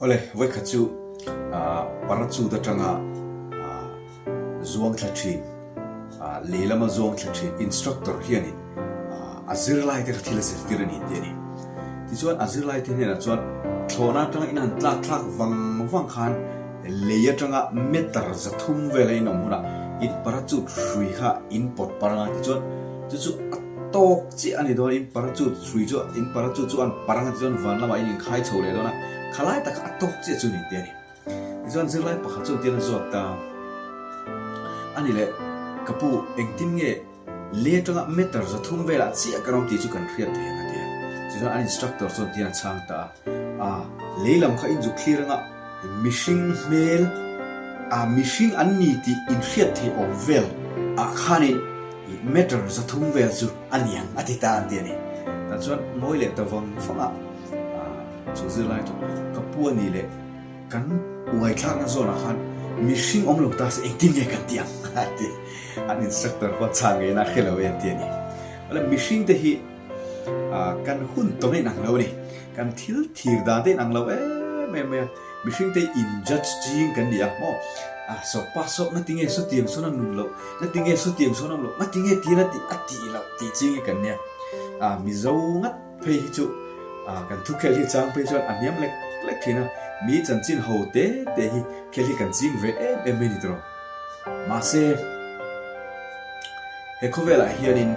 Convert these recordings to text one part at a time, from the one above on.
Awle, vawikhat chu parachute atanga zuang thla thin, lei lama zuang thla thin instructor hianin a zirlai te kha thil a zirtir a ni tih a ni. Tichuan a zirlai te hnenah chuan thlawhna atanga in han tlak thlak vang vang khan lei atanga meter 300 vela in awm hunah in parachute hrui kha in pawt par anga tichuan chu chu a tawk chiah a ni dawn in parachute hrui chu in parachute chu an par anga tichuan van lamah in inkhai chho leh dawn a khalai tak a tawk chiah chu a ni tih a ni. Tichuan zirlai pakhat chuan tian a zawt ta a ni le, Ka pu, engtin nge lei atanga meter 300 velah chiah kan awm tih chu kan hriat thei ang a ti a. Tichuan an instructor chuan tian a chhang ta a, A, lei lam kha inzuk thlir anga mihring hmel, a, mihring an ni tih inhriat theih awm vel ah khanin meter 300 vel chu a ni ang a ti ta an ti a ni. Tah chuan ngawi leh ta vang vang a, chu zirlai chu ka pu a ni le, Kan uaithlakna zawnah khan mihring awm lo ta se engtin nge kan ti ang a ti. An instructor pawh chhan ngeiin a hre lo e an ti a ni. Awle mihring te hi kan hun tawn a inang lo a ni. Kan thil thir dan te a inang lo em em mai a. Mihring te hi in judge ching kan ni a maw? Sawpa sawp ngatinge sawtiang sawn a nun loh, ngatinge sawtiang sawn a awm loh, ngatinge tiin a tih a tih loh tih ching hi kan nia. Mizo ngat. Phei hi chu kan thu khel hi chang phei chuan a hniam lek lek thin a, mi chanchin ho te te hi khel hi kan ching ve em em mai ni tawh. Mahse, he khawvelah hianin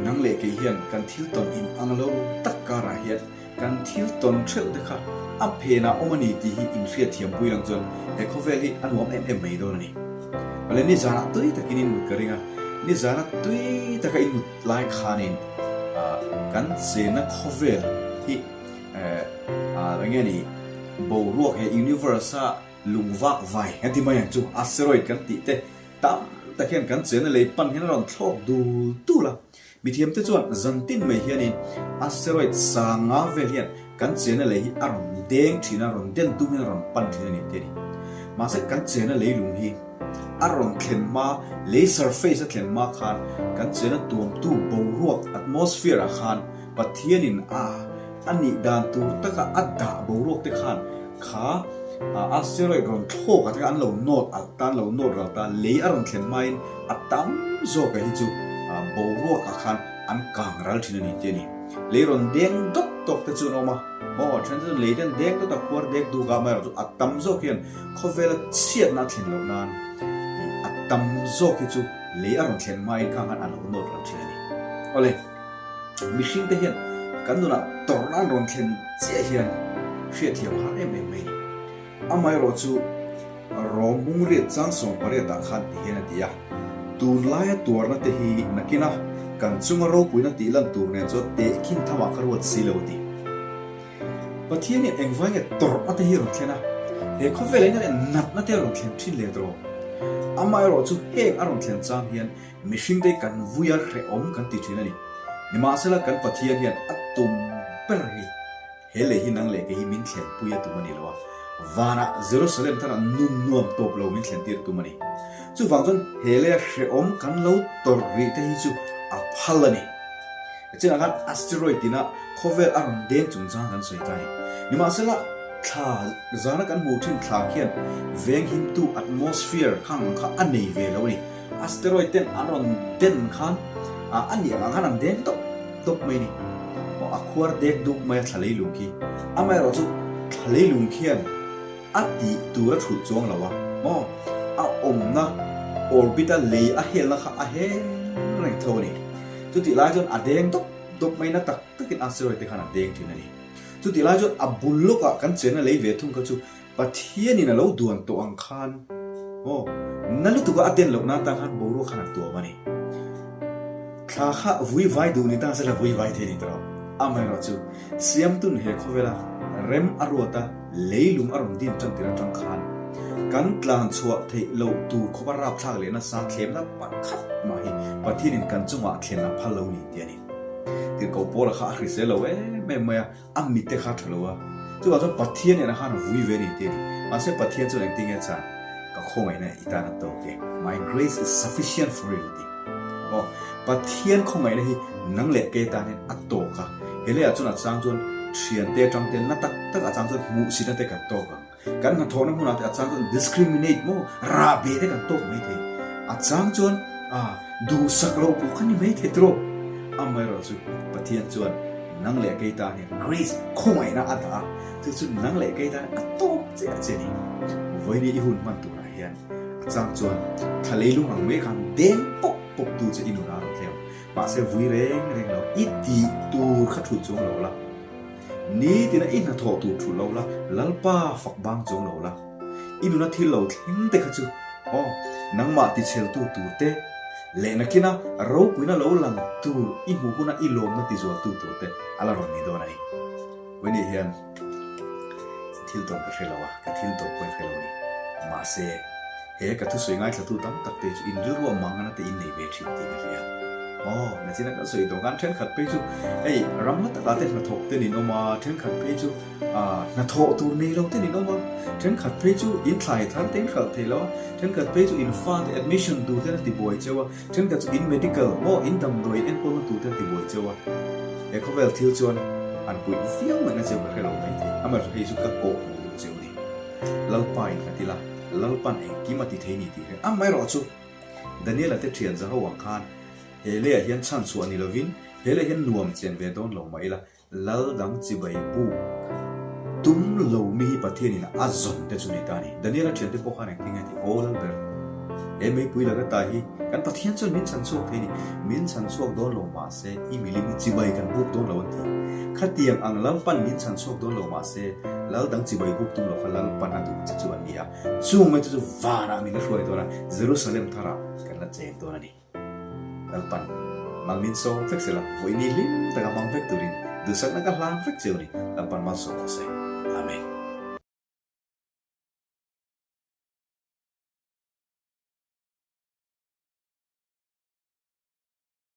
nang leh kei hian kan thil tawn in ang lo tak karah hian kan thil tawn hreuh te kha a phenah awm a ni tih hi inhriatthiam pui lang chuan he khawvel hi a nuam em em mai dawn a ni. Awle nizanah tui takin in mut ka ring a, nizana tui taka in mut Lai khanin kan chenna khawvel hi eng nge ni boruak he universe a lung vak vai kan ti mai ang chu asteroid kan tih te tam tak hian kan chenna lei pan hian a rawn thlawk dul dul a. Mithiam te chuan zantin mai hianin asteroid sanga vel hian kan chenna lei hi a rawn deng thin a, rawn den tum hian a rawn pan thin a ni tih a ni. Mahse kan chenna leilung hi A rawn thlen hma, lei surface a thlen hma khan kan chena tuamtu boruak, atmosphere, ah khan Pathianin a a nih dan tur taka a dah boruak te khan kha asteroid rawn thlawk ah te khan an lo nawt alh ta, an lo nawt ral ta, lei a rawn thlen hmain a tam zawk ah hi chu boruak ah khan an kang ral thin a ni tih a ni. Lei rawn deng dawt tawk te chu an awm a, maw then te chuan lei te an deng dawt a, khuar dek duk ah amaherawhchu a tam zawk hian Khawvela chhiatna a thlen loh nan a tam zawk hi chu lei a rawn thlen hmain khang khan a lo nawt ral thin a ni. Awle, mihring te hian kan nunah tawrhna an rawn thlen chiah hian hriatthiam a har em em mai a ni. Amaherawh chu Rom Hungriat chang 18 ah khan ti hian a ti a, Tunlaia tuarna te hi nakina kan chunga ropuina tih lan tur nen chuan tehkhin thamah ka ruat si lo a ti. Pathian hian engvai nge tawrhna te hi a rawn thlen a, he khawvel ah hian natna te a rawn thlen thin leh tawh. Amaherawh chu heng a rawn thlen chang hian mihring te hi kan vui a hrehawm kan ti thin a ni. Nimahsela kan Pathian hian a tum ber hi he lei hi nang leh kei hi min thlenpui a tum a ni lo a, vanah Jerusalem tharah nun nuam tawp lo min thlentir a tum a ni. Chuvang chuan he leia hrehawm kan lo tawrh rih te hi chu a phal a ni. Chinah khan asteroid tina khawvel a rawn deng chungchang kan sawi ta a ni. Nimahsela, thla zana kan hmuh thin thla khian venghimtu atmosphere khang ang kha a nei ve lo a ni. Asteroid ten an rawn den khan a nih ang ang khan an deng tawp tawp mai a ni. Aw a khuar dek duk mai a thla leilung khi. Amaherawhchu thla leilung khian A tih tur a thulh chuang lo a maw? A awmna orbit a lei a helna kha a hel reng tho a ni. Chutih lai chuan a deng dawp dawp mai na tak takin asteroid te khan a deng thin a ni. Chutih lai chuan a bul lawkah kan chenna lei ve thung kha chu Pathianin a lo duan tawh ang khan maw? Na lutuka a den lohna atan khan boruak khan a tuam a ni. Thla kha vui vai duh ni ta se la vui vai thei ni tawh. Amaherawhchu Siamtun he khawvela rem a ruat a, leilung a rawn din tan tir atang khan kan tlan chhuah theih loh tur khawpa rapthlak leh nasa thlemna pakhat mah hi Pathianin kan chungah thlen a phal lo ni tih a ni. Tirhkoh Paula kha a hrisel lo em em mai a, a mitte kha a tha lo a, chuvang chuan Pathian nena khan a vui ve a ni tih a ni. Mahse Pathian chuan engtin nge chan? Ka khawngaihna i tan a tawk e, My grace is sufficient for you tih. Aw, Pathian khawngaihna hi nang leh kei tan hian a tawk a, he leiah chuan a chang chuan thiante atang te na tak tak a chang chuan hmuhsitna te kan tawk ang. Kan hnathawhna hmunah te a chang chuan discriminate maw, rah be te kan tawk mai thei. A chang chuan ah duhsak loh pawh kha ni mai thei tawh. Amaherawh chu Pathian chuan nang leh kei tan hian grace, khawngaihna a dah a, chu chu nang leh kei tan a tawk chiah che a ni. Vawiin i hun hman turah hian a chang chuan thla leilung ang mai khan deng pawp pawp tu che i nun a rawn thleng. Mahse vui reng reng lo, i tih tur kha thulh chuang lo la. Nitina i hnathawh tur thulh lo la, Lalpa fak bang chuang lo la. I nuna thil lo thleng te kha chu, aw, nangmah ticheltu tur te, leh nakina ropuina lo lang tur i hmuh huna i lawmna tizualtu tur te a la rawn ni dawn a ni. Vawiin hian thil tawn ka hre lo a, ka thil tawn pawh in hre lo a ni. Mahse, He ka thusawi ngaithlatu tam tak te chu in rilru a mangana te in nei ve thin tih ka hria. Aw, nachina kan sawi tawh khan thenkhat phei chu hei ram hla takah te hnathawk te nin awm a, thenkhat phei chu ah hnathawh tur nei lo te nin awm a, thenkhat phei chu in thlai thar te in hralh thei lo a, thenkhat phei chu in fate admission tur ten a ti buai cheu a, thenkhat chu in medical maw in damdawi in enkawlna tur ten a ti buai cheu a. He khawvel thil chuan han puih viau ngaihna cheu ka hre lo maithei, amaherawhchu hei chu ka kawh hmuh duh cheu a ni. Lalpa in ka ti la, Lalpan engkim a ti thei ni tih hre amaherawh chu Daniela te thian zaho ang khan he leiah hian chhan chhuah ni lovin he leiah hian nuam chen ve dawn lo mah ila Lal dang chibai buk tum lo mi hi Pathianin a zawn te chu ni ta a ni. Daniela thian te pawh khan engtin nge tih aw Lalber he meipui laka ta hi kan Pathian chuan min chhan chhuak thei ni, min chhan chhuak dawn lo mah se i milim hi chibai kan buk dawn lo an ti. Khatiang ang Lalpan min chhan chhuak dawn lo mah se Lal dang chibai buk tum lo kha Lalpan a duh che chu an ni a, chung mai chu chu vanah min la hruai dawn a, Jerusalem tharah kan la cheng dawn a ni. Lalpan mal min sawm vek sela, vawiini hlim taka hmang vek turin duhsakna ka hlang vek cheu a ni. Lalpan malsawm rawh se. Amen.